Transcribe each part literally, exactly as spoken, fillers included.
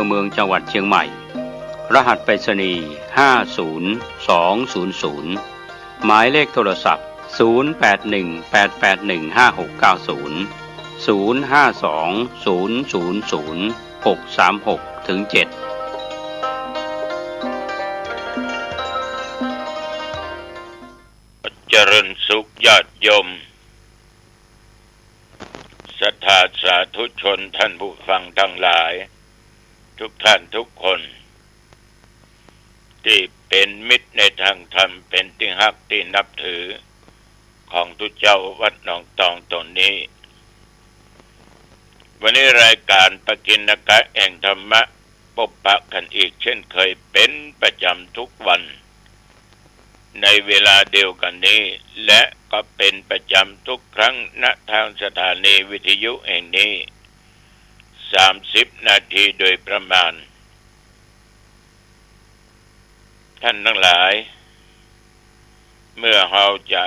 เมืองจังหวัดเชียงใหม่ รหัสไปรษณีย์ ห้าศูนย์สองศูนย์ศูนย์ หมายเลขโทรศัพท์ ศูนย์แปดหนึ่งแปดแปดหนึ่งห้าหกเก้าศูนย์ ศูนย์ห้าสองศูนย์ศูนย์ศูนย์หกสามหกถึงเจ็ด เจริญสุขญาติโยม ศรัทธาสาธุชนท่านผู้ฟังทั้งหลาย ทุกท่านทุกคน ตี้เป๋นมิตรในทางธรรม เป๋นตี้ฮักตี้นับถือของตุ๊เจ้าวัดหนองตองต๋นนี้ วันนี้รายก๋านปกิณกะแห่งธรรมะ ปบปะกั๋นอีกเช่นเคยเป๋นประจ๋ำทุกวัน ในเวลาเดียวกั๋นนี้ และก็เป๋นประจ๋ำทุกครั้ง ณ ทางสถานีวิทยุแห่งนี้ สามสิบนาทีโดยประมาณ ท่านทั้งหลาย เมื่อเฮาจะ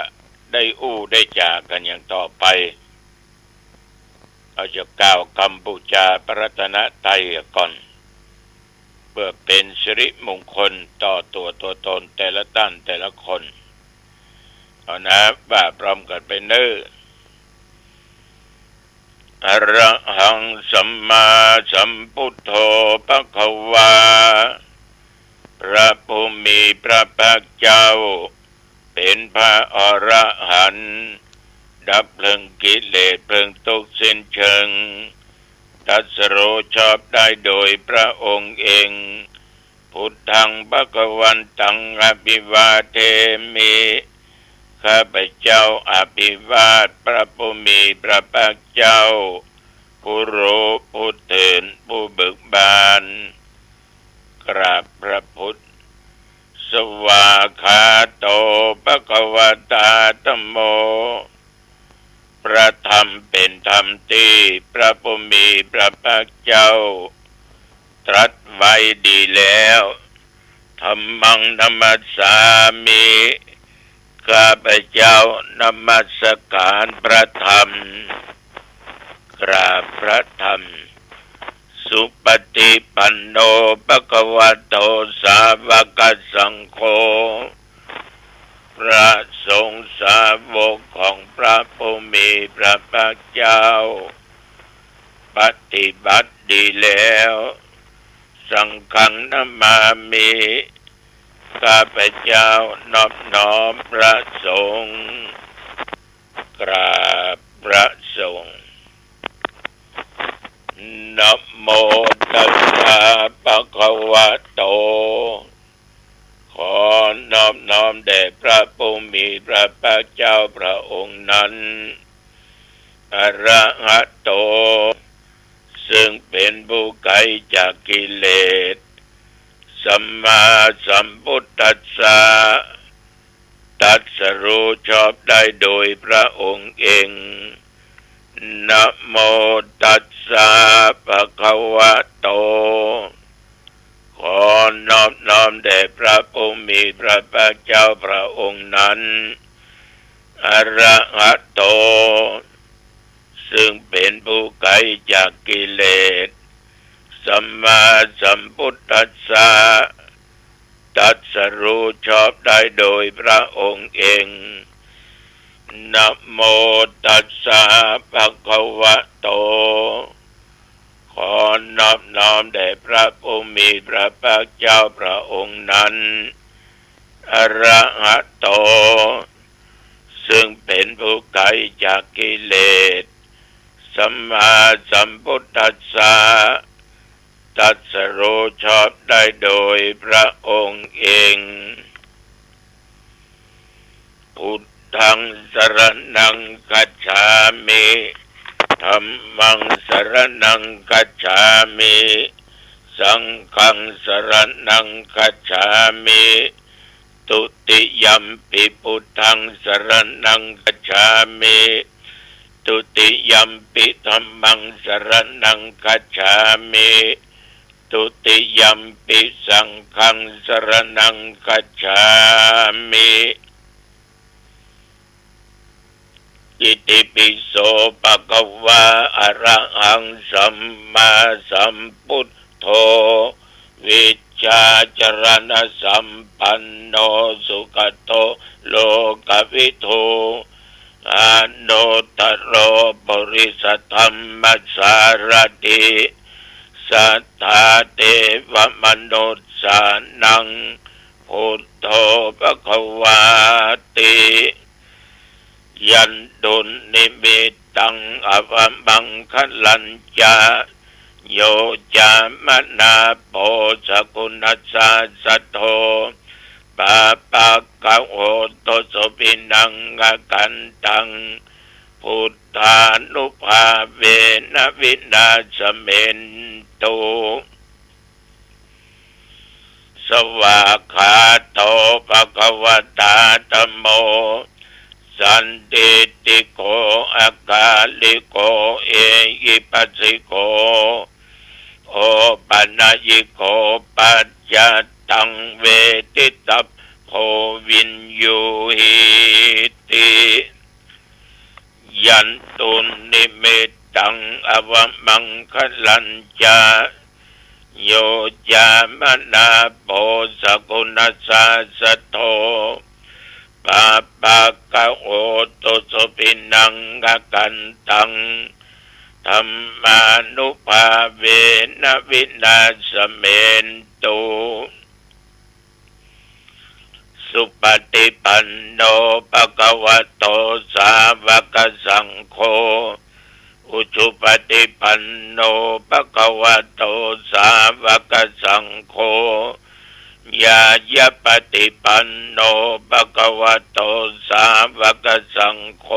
ได้อู้ได้จ๋ากั๋นอย่างต่อไป เฮาจะกล่าวกำปู๋จาพระรัตนตรัยก่อน เพื่อเป๋นสิริมงคลต่อตั๋วตัวตนแต่ละต้านแต่ละคน เอานะ ว่าพร้อมกั๋นไปเน่อ อะระหังสัมมาสัมพุทโธ ภะคะวา พระผู้มีพระภาคเจ้า เป๋นพระอรหันต์ ดับเพลิงกิเลสเพลิงตุ๊กข์สิ้นเชิง ตรัสรู้ชอบได้โดยพระองค์เอง พุทธัง ภะคะวันตัง อะภิวาเทมิ ข้าพเจ้าอภิวาทพระผู้มีพระภาคเจ้า ผู้รู้ผู้ตื่นผู้เบิกบาน กราบพระพุทธ สวากขาโต ภะคะวะตา ธัมโม พระธรรมเป๋นธรรมตี้พระผู้มีพระภาคเจ้าตรัสไว้ดีแล้ว ธัมมัง นะมัสสามิ ข้าพเจ้านมัสก๋านพระธรรม กราบพระธรรม สุปฏิปันโน ภะคะวะโต สาวกสังโฆ พระสงฆ์สาวกของพระผู้มีพระภาคเจ้า ปฏิบัติดีแล้ว สังฆัง นะมามิ ข้าพเจ้านอบน้อมพระสงฆ์ กราบพระสงฆ์ นะโมตัสสะ ภะคะวะโต ขอนอบน้อมแด่พระผู้มีพระภาคเจ้าพระองค์นั้น อะระหะโต ซึ่งเป๋นผู้ไกลจากกิเลส สัมมาสัมพุทธัสสะ ตรัสรู้ชอบได้โดยพระองค์เอง นะโมตัสสะ ภะคะวะโต ขอนอบน้อมแด่พระผู้มีพระภาคเจ้าพระองค์นั้น อะระหะโต ซึ่งเป๋นผู้ไกลจากกิเลส สัมมาสัมพุทธัสสะ ตรัสรู้ชอบได้โดยพระองค์เอง นะโมตัสสะ ภะคะวะโต ขอนอบน้อมแด่พระผู้มีพระภาคเจ้าพระองค์นั้น อะระหะโต ซึ่งเป๋นผู้ไกลจากกิเลส สัมมาสัมพุทธัสสะ ตรัสรู้ชอบได้โดยพระองค์เอง พุทธังสรณังคัจฉามิ ธัมมังสรณังคัจฉามิ สังฆังสรณังคัจฉามิ ทุติยัมปิพุทธังสรณังคัจฉามิ ทุติยัมปิธัมมังสรณังคัจฉามิ ทุติยัมปิสังฆังสรณังคัจฉามิ อิติปิโสภะคะวา อะระหังสัมมาสัมพุทโธ จรณสัมปันโน สุขโต โลกวิทู อนุตตโร ปุริสธรรมสารถิ สัทธา เทวมนุสสานัง พุทโธ ภะคะวาติ ยันตุนนิมิตตัง อวมังคะลัญจะ โย จามนาโพ สกุณัสสาสะโท ปาปะกะโหตุ สุภิณัง อกันตัง พุทธานุภาเวนะ วินาสเมนตุ สวากขาโต ภะคะวะตา ธัมโม สันทิฏฐิโก อะกาลิโก เอหิปัสสิโก โอปะนะยิโก ปัจจัตตัง เวทิตัพโพ วิญญูหิติ ยันตุนนิมิตตัง อวมังคะลัญจะ โย จามนาโพ สกุณัสสาสะโท ปาปะกะโหตุ สุภิณัง อกันตัง ธัมมานุภาเวนะ วินาสเมนตุ สุปฏิปันโน ภะคะวะโต สาวกสังโฆ อุชุปฏิปันโน ภะคะวะโต สาวกสังโฆ ญาญาปฏิปันโน ภะคะวะโต สาวกสังโฆ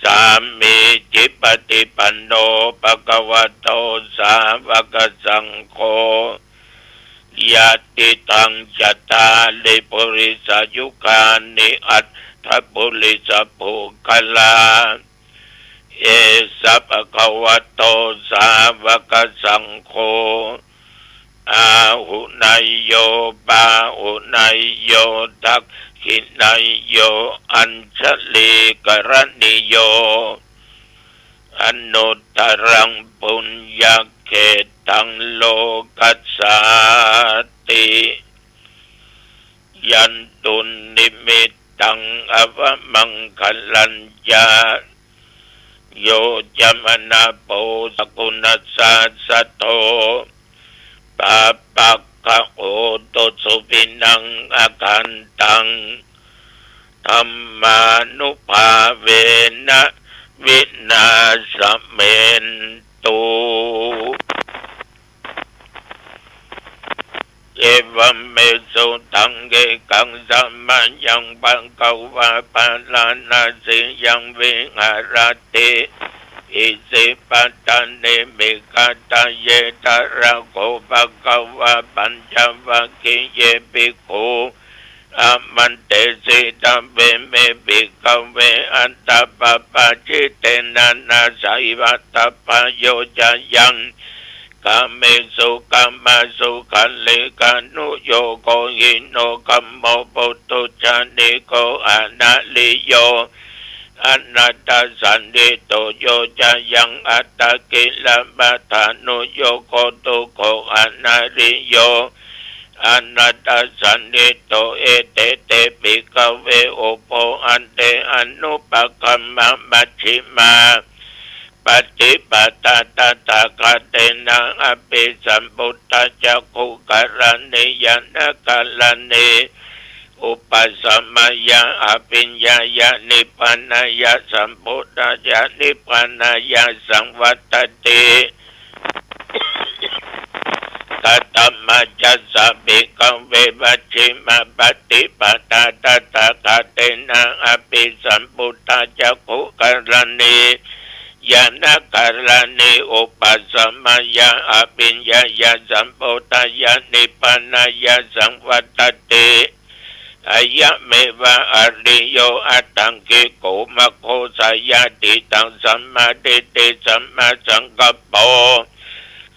สามีจิปฏิปันโน ภะคะวะโต สาวกสังโฆ ยะติตัง จัตตาริ ปุริสายุคานิ อัตถปุริสปุคคลา เอสะ ภะคะวะโต สาวกสังโฆ อาหุเนยโย ปาหุเนยโย ทักขิเนยโย อัญชลีกรณีโย อนุตตรัง ปุญญเขตตัง โลกัสสาติ ยันตุนนิมิตตัง อวมังคะลัญจะ โย จามนาโพ สกุณัสสาสะโท ปาปะกะโหตุ สุภิณัง อกันตัง ธัมมานุภาเวนะ วินาสเมนตุ เอวัมเมสุตัง เอกังสะมะยัง ภะคะวา ปาราณสียัง วิหารติ อิสิปตะเน มิกขะทะเย ตะถะโข ภะคะวา ปัญจวัคคีเย ภิกขู อามันเตสิ ทะเวเม ภิกขะเว อัตถะปะปะจิเตนะ นะสัยวะ ทัพพะโยชะยัง กาเมสุ กามะสุขัลลิกานุโยโก หิโน คัมโม ปุถุชฌานิโก อนาริโย อนาทัสสันทิโต โยชะยัง อัตถะกิลมถานุโยโก ทุกโข อนาริโย อนาทัสสันทิโต เอเต เต ภิกขะเว อุปโพ อันเต อนุปะคัมมะ มัชฌิมา ปะฏิปะทา ตถาคเตนะ อะภิสัมพุทธะ จักขุกรณี ญาณกรณี อุปะสะมะยะ อะภิญญายะ นิพพานะญาณ สัมพุทธะ ญาณ นิพพานะญาณ สังวัตติ กะตะมะจัสสะ ภิกขะเว มัชฌิมา ปะฏิปะทา ตถาคเตนะ อะภิสัมพุทธะ จักขุกรณี ญาณกรณี อุปะสะมะยะ อะภิญญายะ สัมพุทธะ ญาณ นิพพานะญาณ สังวัตติ อะยะเมวะ อะริโย อัตถังคิโก มัคโค สายาทิฏฐัง สัมมาทิฏฐิ สัมมาสังกัปโป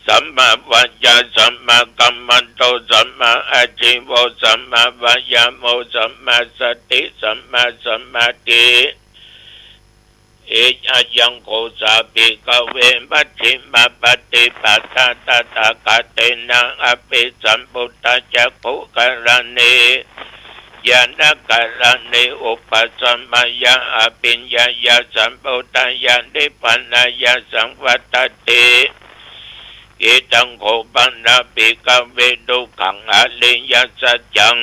สัมมาวาจา สัมมากัมมันโต สัมมาอาชีโว สัมมาวายาโม สัมมาสติ สัมมาสมาธิ เอตัง โข สา ภิกขะเว มัชฌิมาปะติปะทา ตถาคะเตนะ อะภิสัมพุทธะ จักขุกะรณี ญาณะกะรณี อุปะสะมะยะ อะภิญญะยะ สัมโพธะยะ นิพพานะยะ สังวัตติ เอตัง โข ปะนะ ภิกขะเว ทุกขัง อริยสัจจัง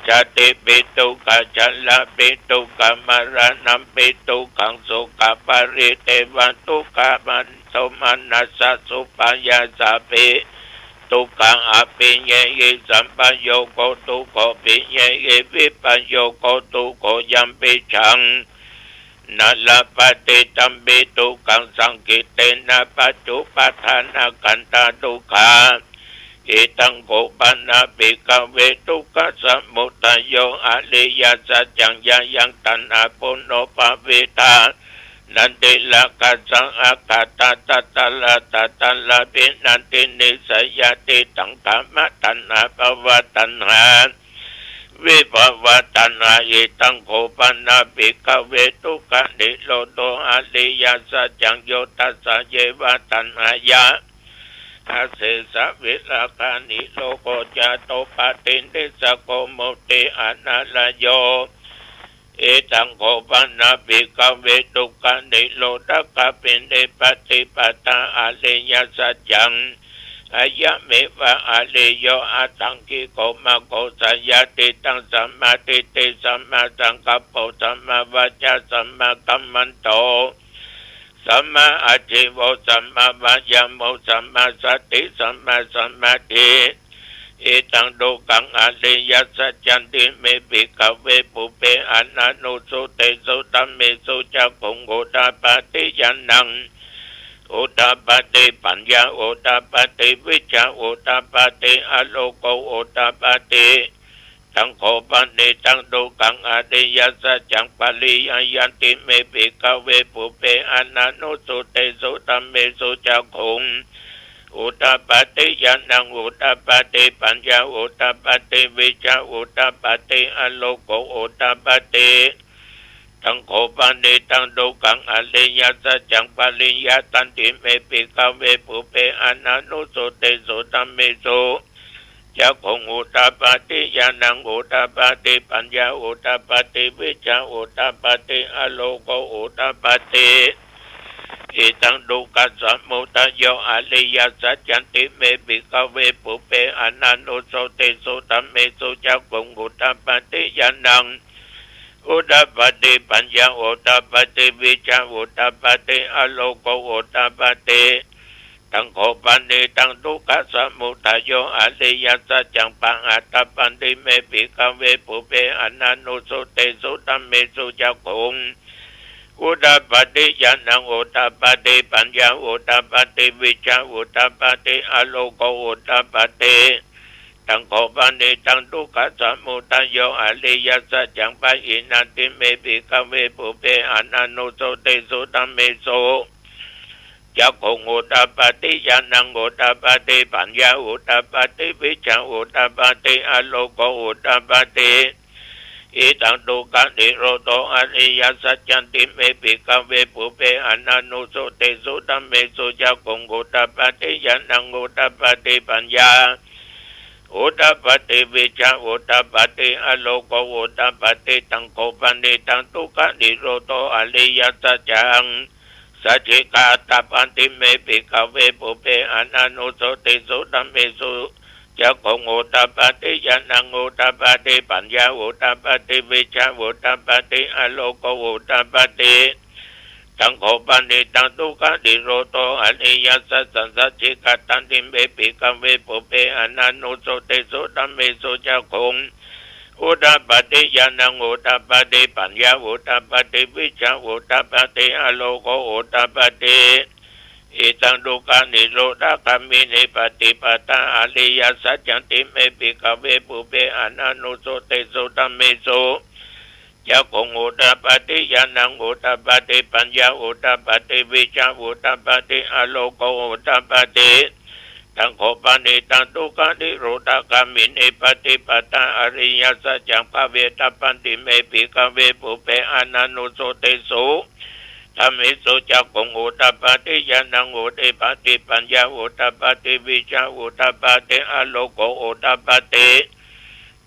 ชาติปิ ทุกขะ ชะละปิ ทุกขะ มะระณะปิ ทุกขัง โสกะปะริเทวะ ทุกขะ โทมนัสสะ อุปายาสาปิ ทุกขะ อะภิญญิ สัมปะโยโค ทุกโข ภิญญิ วิปะโยโค ทุกโข ยัมปิชัง นะ ละพะติ ตัมปิ ทุกขัง สังขิเตนะ ปัจจุปาทานะขันธา ทุกขา เอตัง โข ปะนะ ภิกขะเว ทุกขะสมุทโย อริยสัจจัง ยะยัง ตัณหา ปุโนภะเวทา นันทิ ราคะสะ อาฆาตา ตะตะระ ตะตะระ วินันทิ นิสสะยา ทิฏฐัง กามะตัณหา ภวะตัณหา วิภวะตัณหา เอตัง โข ปะนะ ภิกขะเว ทุกขะนิโรโธ อริยสัจจัง โย ทัสสะ เยวะ ตัณหายา อะเสสะ วิราคะ นิโรโธ จาตุปปาทิ นิสสะโก มุคติ อนาลาโย เอตัง โข ปะนะ ภิกขะเว ทุกขะนิโรธคามินี ปะติปะทา อริยสัจจัง อะยะเมวะ อริโย อัตถังคิโก มัคโค สะยาทิฏฐัง สัมมาทิฏฐิ สัมมาสังกัปโป สัมมาวาจา สัมมากัมมันโต สัมมาอาชีโว สัมมาวายาโม สัมมาสติ สัมมาสมาธิ เอตัง ทุกขัง อริยสัจจันติเม ภิกขะเว ปุพเพ อนานุสสุเตสุ ธัมเมสุ จักขุง อุทปาทิ ญาณัง อุทปาทิ ปัญญา อุทปาทิ วิชชา อุทปาทิ อะโลโก อุทปาทิ ตัง โข ปะเนตัง ทุกขัง อริยสัจจัง ปะริญญายันติเม ภิกขะเว ปุพเพ อนานุสสุเตสุ ธัมเมสุ จักขุง อุทปาทิ ญาณัง อุทปาทิ ปัญญา อุทปาทิ วิชชา อุทปาทิ อะโลโก อุทปาทิ ตัง โข ปะเนตัง ทุกขัง อริยสัจจัง ปะริญญาตันติเม ภิกขะเว ปุพเพ อนานุสสุเตสุ ธัมเมสุ จักขุง อุทปาทิ ญาณัง อุทปาทิ ปัญญา อุทปาทิ วิชชา อุทปาทิ อะโลโก อุทปาทิ เอตัง ทุกขะสมุทโย อริยสัจจันติเม ภิกขะเว ปุพเพ อนานุสสุเตสุ ธัมเมสุ จักขุง อุทปาทิ ญาณัง อุทปาทิ ปัญญา อุทปาทิ วิชชา อุทปาทิ อะโลโก อุทปาทิ ตัง โข ปะเนตัง ทุกขะสมุทโย อริยสัจจัง ปะหัตถปันติเม ภิกขะเว ปุพเพ อนานุสสุเตสุ ธัมเมสุ จักขุง อุทปาทิ ญาณัง อุทปาทิ ปัญญา อุทปาทิ วิชชา อุทปาทิ อะโลโก อุทปาทิ ตัง โข ปะเนตัง ทุกขะสมุทโย อริยสัจจัง ปะหิณาติเม ภิกขะเว ปุพเพ อนานุสสุเตสุ ธัมเมสุ จักขุง อุทปาทิ ญาณัง อุทปาทิ ปัญญา อุทปาทิ วิชชา อุทปาทิ อะโลโก อุทปาทิ เอตัง ทุกขะนิโรโธ อริยสัจจันติเม ภิกขะเว ปุพเพ อนานุสสุเตสุ ธัมเมสุ จักขุง อุทปาทิ ญาณัง อุทปาทิ ปัญญา อุทปาทิ วิชชา อุทปาทิ อะโลโก อุทปาทิ ตัง โข ปะเนตัง ทุกขะนิโรโธ อริยสัจจัง สัจฉิกาตปันติเม ภิกขะเว ปุพเพ อนานุสสุเตสุ ธัมเมสุ จักขุง อุทปาทิ ญาณัง อุทปาทิ ปัญญา อุทปาทิ วิชชา อุทปาทิ อะโลโก อุทปาทิ ตัง โข ปะเนตัง ทุกขะนิโรโธ อริยสัจจัง สัจฉิกาตันติเม ภิกขะเว ปุพเพ อนานุสสุเตสุ ธัมเมสุ จักขุง อุทปาทิ ญาณัง อุทปาทิ ปัญญา อุทปาทิ วิชชา อุทปาทิ อะโลโก อุทปาทิ เอตัง ทุกขะนิโรธคามินี ปะติปะทา อริยสัจจันติเม ภิกขะเว ปุพเพ อนานุสสุเตสุ ธัมเมสุ จักขุง อุทปาทิ ญาณัง อุทปาทิ ปัญญา อุทปาทิ วิชชา อุทปาทิ อะโลโก อุทปาทิ ตัง โข ปะเนตัง ทุกขะนิโรธคามินี ปะติปะทา อริยสัจจัง ภเวทปันติเม ภิกขะเว ปุพเพ อนานุสสุเตสุ ธัมเมสุ จักขุงอุตตปาทิ ญาณังอุตตปาทิ ปัญญาอุตตปาทิ วิชชาอุตตปาทิ อาโลโกอุตตปาทิ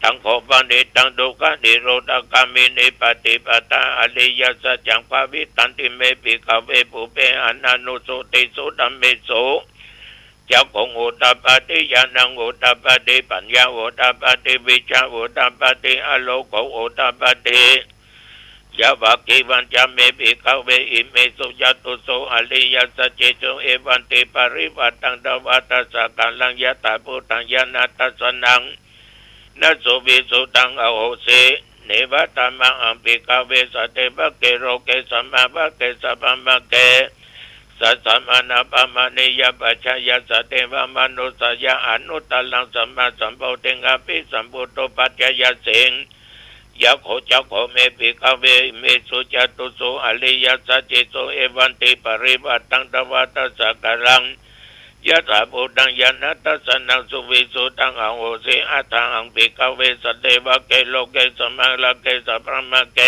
ตังโข ปะนิตัง ทุกขะนิโรธะกามินี ปะติปะทา อริยะสัจจัง ภาวิตันติ เม ภิกขะเว ปุพเพ อนะนุสสุติสุ ธัมเมสุ จักขุงอุตตปาทิ ญาณังอุตตปาทิ ปัญญาอุตตปาทิ วิชชาอุตตปาทิ อาโลโกอุตตปาทิ ยะวะเกวัญจะ เม ภิกขะเว อิเมสุ จตุสสุ อริยะสัจเจสุ เอวัมติ ปริวัตตัง ทวาทัสสะกาลัง ยะถาภูตัง ญาณทัสสะนัง นะสุวิสุทธัง อโหสิ เนวะ ธัมมาหัง ภิกขะเว สันติวะเก โลเก สมาวะเก สะพะมะเก สัสสะมะนะ ปะมะเนยะ ปัจจายัสสะ เตวะมะนุสสายะ อนุตตรัง สัมมาสัมโพธิง อภิสัมพุทโธ ปัจจยสิง ยะโข จักโข เม ภิกขะเว อิเมสุ จตุสสุ อริยะสัจเจสุ เอวัมติ ปริวัตตัง ทวาทัสสะกาลัง ยะถาภูตัง ญาณทัสสะนัง สุวิสุทธัง อโหสิ อัตถะหัง ภิกขะเว สันติวะเก โลเก สมาวะเก สะพะมะเก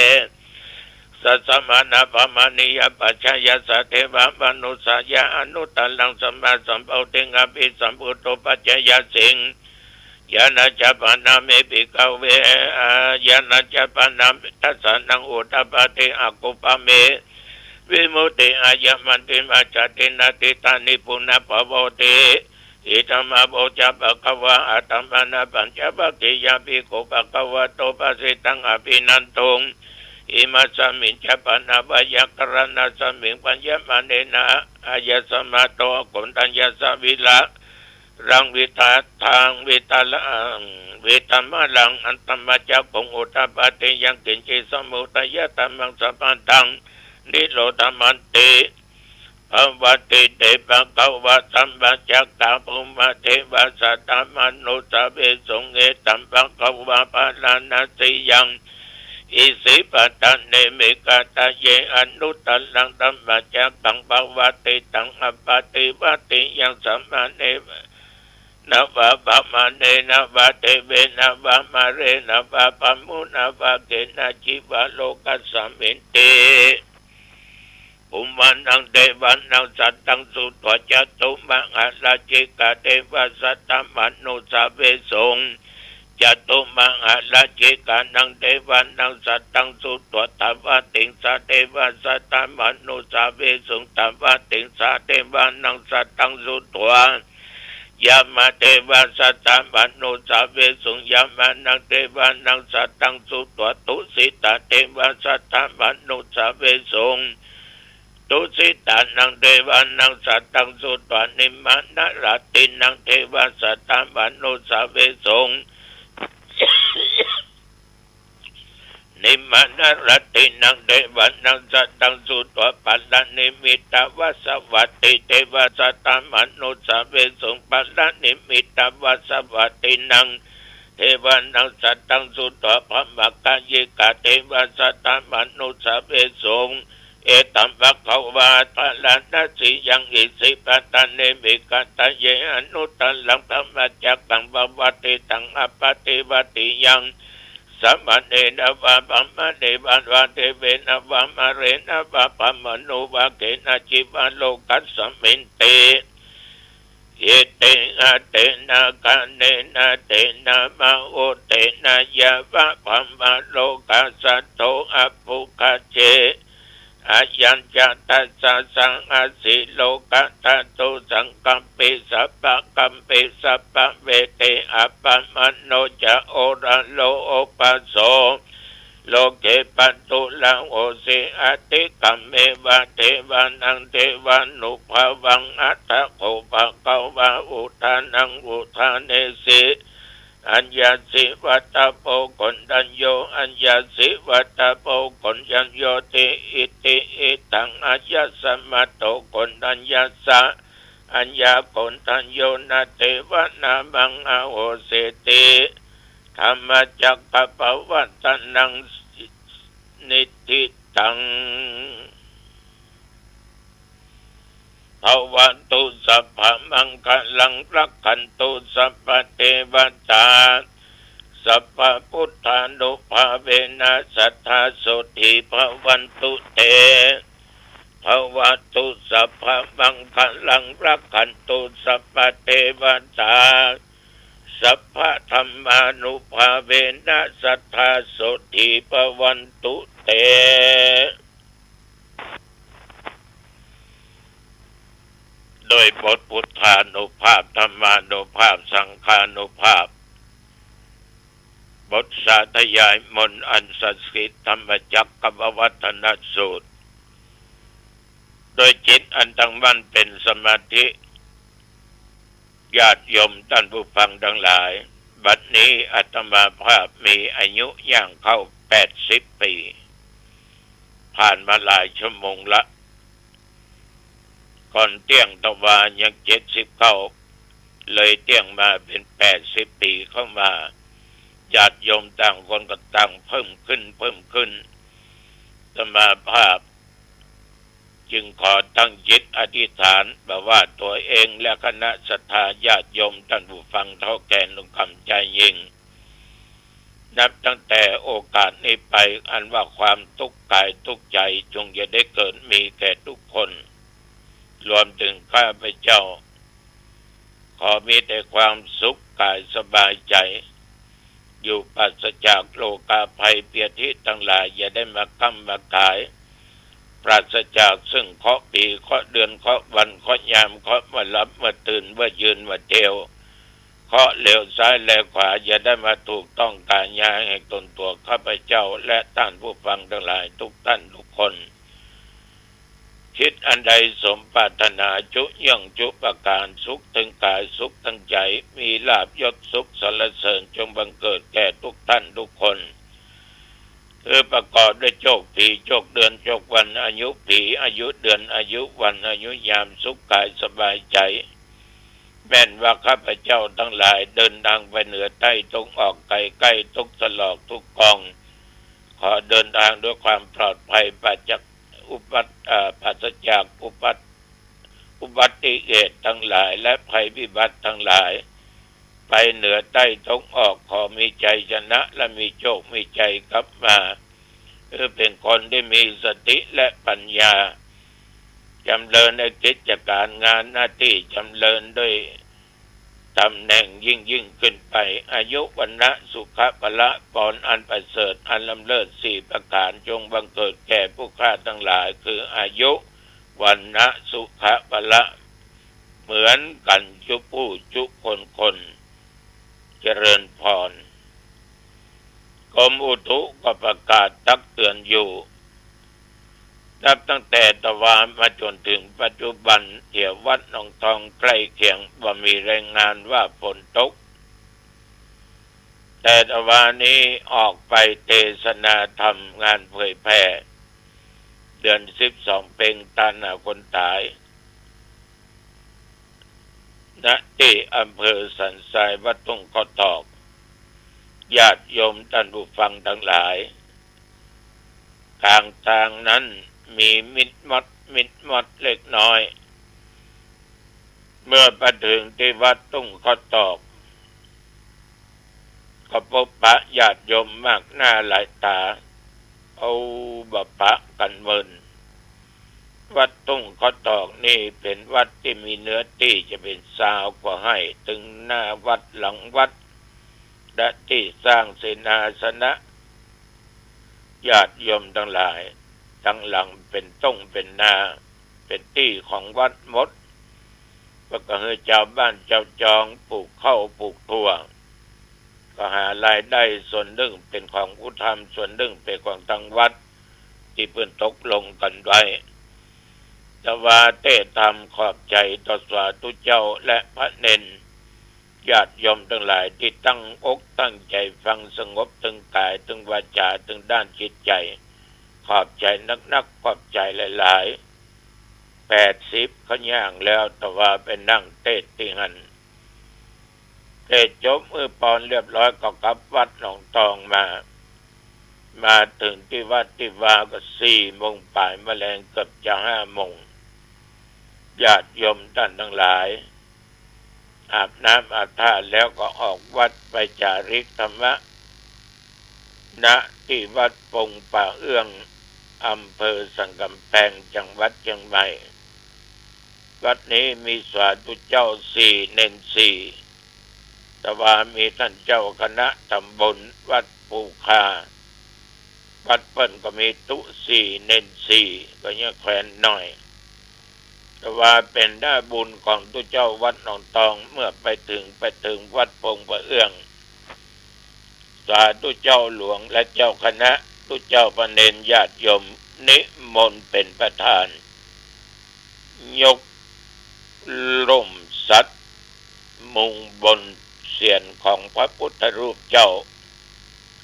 สัสสะมะนะ ปะมะเนยะ ปัจจายัสสะ เตวะมะนุสสายะ อนุตตรัง สัมมาสัมโพธิง อภิสัมพุทโธ ปัจจยสิง ญาณัจจะปะนะ เม ภิกขะเว ญาณัจจะปะนะ ทัสสะนัง อุตตปาทิ อกุปปะเม วิมุตติ อายะมัจฉิมา จาติ นาทิฏฐานิ ปุนะภะวะติ อิทัง อาโว จะ ภะคะวา อัตถะมะนะ ปัญจวัคคียะ ภิกขุ ภะคะวะโต ภะสิตัง อะภินันทุง อิมัสสะมิญจะ ปะนะ ไวยากะระณะสมิง ภัญญะมะเนนะ อายัสมาโต โกณฑัญญะสะ วิระ รัง วิตาทัง วิตาลัง วิตามะลัง อัตถะมะ จักขุง อุตตปาทิ ยังกิญจิ สมุทยะธัมมัง สัมปัตตัง นิโรธามันติ ภะวะติ เต ภะคะวะ ธัมมาจักขา ภูมะเทวา สัตตามานุสสาเวสุง เอตัม ภะคะวา พาราณสียัง อิสิปตะเน มิขะตะเย อนุตตรัง ธัมมาจักขัง ภะวะติตัง อัปปะติวัตติยัง สะมะเน นะวะ พะมะเนนะวะ เทเวนะวะ มาเรนะวะ พะมุนะวะ เขนะจิวะ โลกัสสะมินติ ภูมานัง เทวานัง สัตตัง สุत्वा จตุมหาราชิกา เทวา สัตตามานุสสาเวสุง จตุมหาราชิกานัง เทวานัง สัตตัง สุत्वा ทวติงสา เทวา สัตตามานุสสาเวสุง ทวติงสา เทวานัง สัตตัง สุत्वा ยามา เทวา สัตตามานุสสาเวสุง ยามานัง เทวานัง สัตตัง สุत्वा ตุสิตา เทวา สัตตามานุสสาเวสุง ตุสิตานัง เทวานัง สัตตัง สุत्वा นิมมานะรัตตินัง เทวา สัตตามานุสสาเวสุง นิมมานะรัตตินัง เทวานัง สัตตัง สุत्वा ปะระนิมมิตตวัสสะวัตติ เทวา สัตตามานุสสาเวสุง ปะระนิมมิตตวัสสะวัตตินัง เทวานัง สัตตัง สุत्वा พะมะกายิกา เทวา สัตตามานุสสาเวสุง เอตัม ภะคะวา พาราณสียัง อิสิปตะเน มิขะตะเย อนุตตรัง ธัมมาจักขัง ภะวะติตัง อัปปะติวัตติยัง สะมะเนนะวะ พะมะเนนะวะ เทเวนะวะ มาเรนะวะ พะมะโนวะ เขนะจิวะ โลกัสสะมินติ อิติ อะเตนะ คะเนนะ เตนะ มะโอเตนะ ยะวะ พะมะโลกัสสัตโต อะปุคคะเช อะยัญจะตัสสะ สะหัสสิโลกะธาตุ สังกัปปิ สัพพะกัปปิ สัพพะเวเท อะปะมะโน จะ โอระโล โอภะโส โลเก ปัตตุระโหสิ อะติกะเมวะ เทวานัง เทวานุภาวัง อัตถะโข ภะคะวา อุทานัง อุทาเนสิ อัญญาสิวัตถะโพ โกณฑัญโญ อัญญาสิวัตถะโพ โกณฑัญโญติ อิติ อิทัง อะยัสสะมะโต โกณฑัญญัสสะ อัญญาโกณฑัญโญนะ เทวานามัง อโหสิติ ธัมมาจักขะปะวัตตะนัง นิฏฐิตัง ภะวันตุ สัพพะมังคะลัง รักขันตุ สัพพะเทวะตา สัพพะพุทธานุภาเวนะ สัตถา โสตถี ภะวันตุ เต ภะวะตุ สัพพะมังคะลัง รักขันตุ สัพพะเตวะตา สัพพะธัมมานุภาเวนะ สัตถาโสตถีภะวันตุเต โดยบทพุทธานุภาพ ธัมมานุภาพ สังฆานุภาพ บทสาธยายมนต์อันศักดิ์สิทธิ์ ธัมมจักรกัปปวัตตนสูตร โดยจิตอันตั้งมั่นเป๋นสมาธิ ญาติโยมต้านผู้ฟังตังหลาย บัดนี้อาตมาภาพมีอายุย่างเข้าแปดสิบปี๋ ผ่านมาหลายชั่วโมงละ ก่อนเตี้ยงตะวายังเจ็ดสิบเก้า เลยเตี้ยงมาเป๋นแปดสิบปี๋เข้ามา ญาติโยมต่างคนก็ต่างเพิ่มขึ้น เพิ่มขึ้น อาตมาภาพจึงขอตั้งจิตอธิษฐาน บ่ว่าตั๋วเองและคณะศรัทธาญาติโยมต้านผู้ฟังเฒ่าแก่หนุ่มค่ำชายหญิง นับตั้งแต่โอกาสนี้ไป อันว่าความตุ๊กข์กายตุ๊กข์ใจ๋จงอย่าได้เกิดมีแก่ทุกคน รวมเถิงข้าพเจ้า ขอมีแต่ความสุขกายสบายใจ๋ อยู่ปราศจากโรคาภัยเปียธิตังหลาย อย่าได้มาค้ำมาขาย ปราศจากซึ่งเคราะห์ปี๋ เคราะห์เดือน เคราะห์วัน เคราะห์ยาม เคราะห์เมื่อหลับเมื่อตื่น เมื่อยืนเมื่อเตียว เคราะห์เหลียวซ้ายแลขวา อย่าได้มาถูกต้องก๋ายาแห่งตั๋วข้าพเจ้า และต้านผู้ฟังตังหลายทุกต้านทุกคน คิดอันใดสมปรารถนา จุเยื่องจุประก๋าน สุขเถิงกายสุขเถิงใจ๋ มีลาภยศสุขสรรเสริญจงบังเกิดแก่ทุกต้านทุกคน คือประกอบด้วยโจคปี๋โจคเดือนโจควัน อายุปี๋อายุเดือนอายุวันอายุยาม สุขกายสบายใจ๋ แม่นว่าข้าพเจ้าตังหลายเดินทางไปเหนือใต้ตะวันออกใกล้ใก้ ทุกตรอกทุกกอง ขอเดินทางด้วยความปลอดภัย ปราศจากอุบัติ เอ่อ ปราศจากอุบัติ อุบัติเหตุตังหลาย และภัยพิบัติตังหลาย ไปเหนือใต้ตะวันออก ขอมีชัยชนะและมีโชคมีชัยกลับมา คือเป๋นคนตี้มีสติและปัญญา จ๋ำเริญในกิจก๋านงานหน้าตี้ จ๋ำเริญด้วยต๋ำแหน่งยิ่งๆ ขึ้นไป อายุ วรรณะ สุขะ พละ พรอันประเสริฐ อันล้ำเลิศสี่ประก๋าน จงบังเกิดแก่ผู้ข้าตังหลาย คืออายุ วรรณะ สุขะ พละ เหมือนกั๋นจุผู้จุคนคน เจริญพร กรมอุตุก็ประกาศตักเตือนอยู่ นับตั้งแต่ตะวามาจ๋นเถิงปัจจุบัน แถววัดหนองทองใก้เคียงบ่มีรายงานว่าฝนตก แต่ตะวานี้ออกไปเตสนาธรรมงานเผยแผ่ เดือนสิบสองเพ็งต๋ามหาคนต๋าย ณ ตี้อำเภอสันทรายวัดทุ่งข้าวตอก ญาติโยมต้านผู้ฟังตังหลาย ก๋างตางนั้นมีมิตรมอด มิตรมอดเล็กน้อย เมื่อไปเถิงตี้วัดทุ่งข้าวตอก ก็ปบปะญาติโยมมากหน้าหลายต๋า เอาบ่ปะกั๋นเมิน วัดทุ่งข้าวตอกนี้เป๋นวัดตี้มีเนื้อตี้จะเป๋นซาวกว่าไฮ่ ตึงหน้าวัดหลังวัด และตี้สร้างเสนาสนะ ญาติโยมตังหลาย ตังหลังเป๋นต้งเป๋นนา เป๋นตี้ของวัดหมด ก็หื้อจาวบ้านจาวจองปลูกข้าวปลูกถั่ว ก็หารายได้ ส่วนนึ่งเป๋นของผู้ทำ ส่วนนึ่งเป๋นของตังวัด ตี้เปิ้นตกลงกั๋นไว้ ตะวาเต๊ทำขอบใจ๋ต่อสาธุเจ้าและพระเณร ญาติโยมตังหลายตี้ตั้งอกตั้งใจ๋ฟัง สงบตึงก๋ายตึงวาจ๋าตึงด้านจิตใจ๋ ขอบใจ๋นักๆ ขอบใจ๋หลายๆ แปดสิบเข้าย่างแล้ว ตะวาไปนั่งเต๊ตี้หั้น เต๊จบ อื้อปอนเรียบร้อยก็กลับวัดหนองทองมา มาเถิงตี้วัดตี้วาก็สี่โมงป๋าย มาแลงเกือบจะห้าโมง ญาติโยมต้านตังหลาย อาบน้ำอาบท่าแล้วก็ออกวัดไปจาริกธรรมะ ณ ตี้วัดปงป่าเอื้อง อำเภอสันก๋ำแปง จังหวัดเจียงใหม่ วัดนี้มีสาธุเจ้าสี่ เณรสี่ แต่ว่ามีต้านเจ้าคณะตำบลวัดปู่ข่า วัดเปิ้นก็มีตุ๊สี่ เณรสี่ ก็ยังแควนหน้อย แต่ว่าเป๋นหน้าบุญของตุ๊เจ้าวัดหนองตอง เมื่อไปเถิง ไปเถิงวัดปงปะเอื้อง สาธุเจ้าหลวงและเจ้าคณะ ตุ๊เจ้าพระเณรญาติโยมนิมนต์เป๋นประธาน ยกล่มฉัตรมุงบนเศียรของพระพุทธรูปเจ้า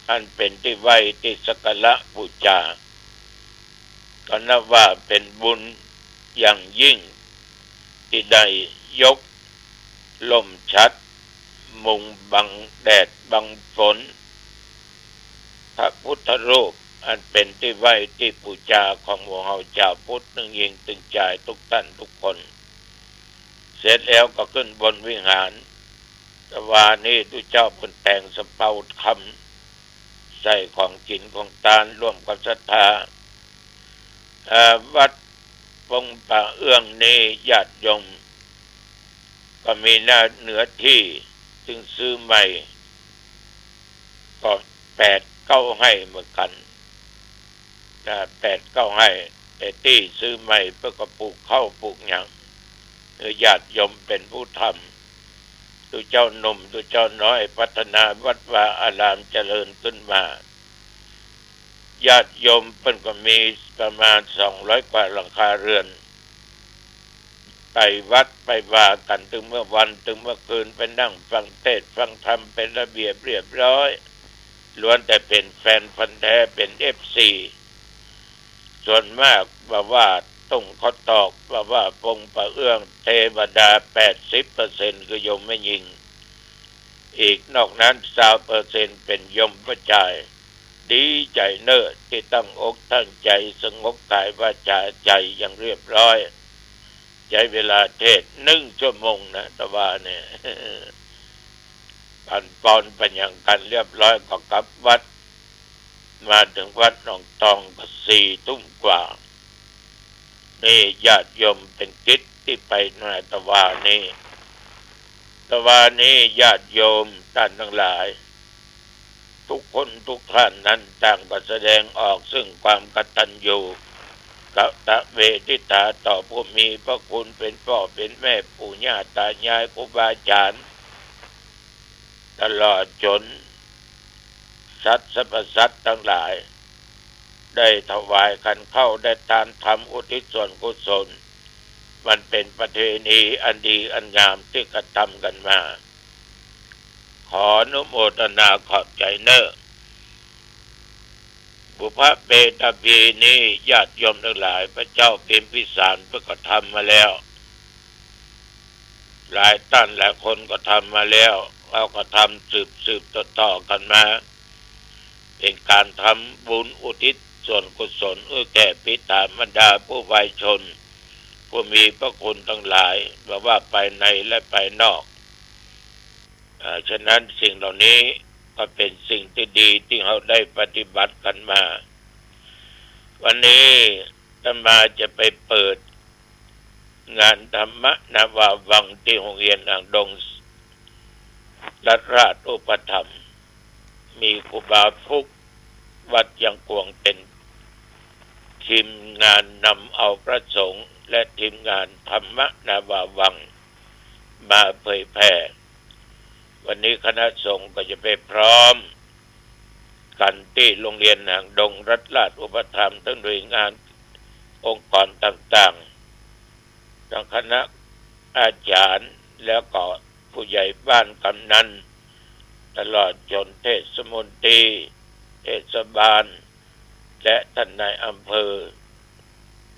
อันเป๋นตี้ไหว้ตี้สักการะปู๋จา ก็นับว่าเป๋นบุญอย่างยิ่ง ตี้ได้ยกล่มฉัตรมุงบังแดดบังฝน พระพุทธรูปอันเป๋นตี้ไหว้ตี้ปู๋จาของหมู่เฮาจาวพุทธ ตึงหญิงตึงจายทุกต้านทุกคน เสร็จแล้วก็ขึ้นบนวิหาร แต่ว่านี้ตุ๊เจ้าเปิ้นแต่งสะเปาคำ ใส่ของกิ๋นของตานร่วมกับศรัทธา เอ่อ วัดปงปะเอื้องนี้ญาติโยม ก็มีหน้าเนื้อตี้ซึ่งซื้อใหม่ ก็แปดเก้าไฮ่เหมือนกั๋น นะ แปดเก้าไฮ่ แต่ตี้ซื้อใหม่เปิ้นก็ปลูกข้าวปลูกหยัง หื้อญาติโยมเป๋นผู้ทำ ตุ๊เจ้าหนุ่มตุ๊เจ้าน้อย พัฒนาวัดวาอารามเจริญขึ้นมา ญาติโยมเปิ้นก็มีประมาณสองร้อยกว่าหลังคาเรือน ไปวัดไปวากั๋นตึงเมื่อวันตึงเมื่อคืน ไปนั่งฟังเทศน์ฟังธรรมเป๋นระเบียบเรียบร้อย ล้วนแต่เป๋นแฟนพันธุ์แท้ เป๋นเอฟซี ส่วนมากบ่าว่าตุ้งข้าวตอก บ่าว่าปงปะเอื้อง เทวดาแปดสิบเปอร์เซ็นต์คือโยมแม่ญิง อีกนอกนั้นซาวเปอร์เซ็นต์เป๋นโยมป้อจาย ดีใจ๋เน่อตี้ตั้งอกตั้งใจ๋สงบก๋ายวาจาใจ๋อย่างเรียบร้อย ใจ๊เวลาเทศน์นึ่งชั่วโมงนะ แต่ว่าเนี่ย ปั๋นปอนปั๋นหยังกั๋นเรียบร้อยก็กลับวัด มาเถิงวัดหนองตองก็สี่ทุ่มกว่า นี่ญาติโยมเป๋นกิจตี้ไปมา แต่ว่านี้ แต่ว่านี้ญาติโยมต้านตังหลาย ทุกคนทุกท่านนั้นต่างก็แสดงออกซึ่งความกตัญญูกตเวทิตาต่อผู้มีพระคุณ เป๋นป้อเป๋นแม่ ปู่ย่าต๋ายาย ครูบาอาจ๋ารย์ ตลอดจ๋นสัตว์สรรพสัตว์ตังหลาย ได้ถวายขันข้าว ได้ตานธรรมอุทิศส่วนกุศล มันเป๋นประเพณีอันดีอันงามตี้กระทำกั๋นมา ขออนุโมทนาขอบใจ๋เน่อ บุพเพตาปีนี้ญาติโยมตังหลาย พระเจ้าพิมพิสารเปิ้นก็ทำมาแล้ว หลายต้านหลายคนก็ทำมาแล้ว เฮาก็ทำสืบๆต่อๆกั๋นมา เป๋นก๋านทำบุญอุทิศส่วนกุศลหื้อแก่ปิต๋ามารดาผู้วายชน ผู้มีพระคุณตังหลาย บ่าว่าภายในและภายนอก อ่า ฉะนั้นสิ่งเหล่านี้ก็เป๋นสิ่งตี้ดีตี้เฮาได้ปฏิบัติกั๋นมา วันนี้อาตมาจะไปเปิดงานธรรมนาวาวังตี้โฮงเฮียนหางดงรัตนราชอุปถัมภ์ มีครูบาฟุก วัดเยียงกวง เป๋นทีมงานนำเอาพระสงฆ์และทีมงานธรรมนาวาวังมาเผยแผ่ วันนี้คณะสงฆ์ก็จะไปพร้อมกั๋นตี้โฮงเฮียนหางดงรัตนราชอุปถัมภ์ ตึงหน่วยงานองค์กรต่างๆ ตึงคณะอาจ๋ารย์ แล้วก็ผู้ใหญ่บ้านกำนัน ตลอดจ๋นเทศมนตรี เทศบาล และต้านนายอำเภอ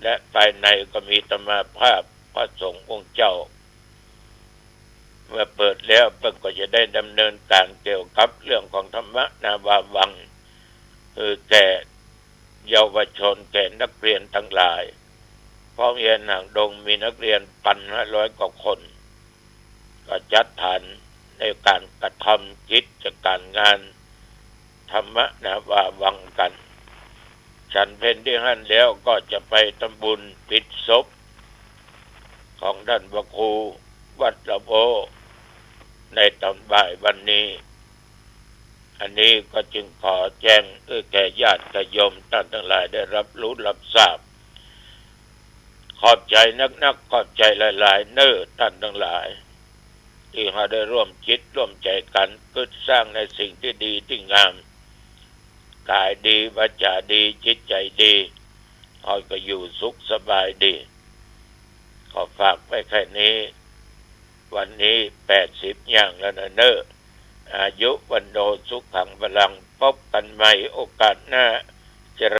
และภายในก็มีอาตมาภาพพระสงฆ์องค์เจ้า เมื่อเปิดแล้วเปิ้นก็จะได้ดำเนินก๋านเกี่ยวกับเรื่องของธรรมนาวาวัง หื้อแก่เยาวชน แก่นักเรียนตังหลาย เพราะโฮงเฮียนหางดงมีนักเรียนปันห้าร้อยกว่าคน ก็จัดฐานในก๋านกระทำกิจก๋านงานธรรมนาวาวังกั๋น ฉันเพลตี้หั้นแล้วก็จะไปทำบุญปิดศพของต้านพระครูวัดละโพ ในต๋อนบ่ายวันนี้ อันนี้ก็จึงขอแจ้งหื้อแก่ญาติโยมต้านตังหลายได้ฮับฮู้ฮับซาบ ขอบใจ๋นักๆ ขอบใจ๋หลายๆ เน้อต้านตังหลาย ตี้เฮาได้ร่วมจิตร่วมใจ๋กั๋น กึ๊ดสร้างในสิ่งตี้ดีตี้งาม ก๋ายดี วาจ๋าดี จิตใจ๋ดี เฮาก็อยู่สุขสบายดี ขอฝากไว้แค่นี้ วันนี้แปดสิบย่างแล้วนะเน้อ อายุ วัณโณ สุขัง พลัง พบกั๋นใหม่โอกาสหน้า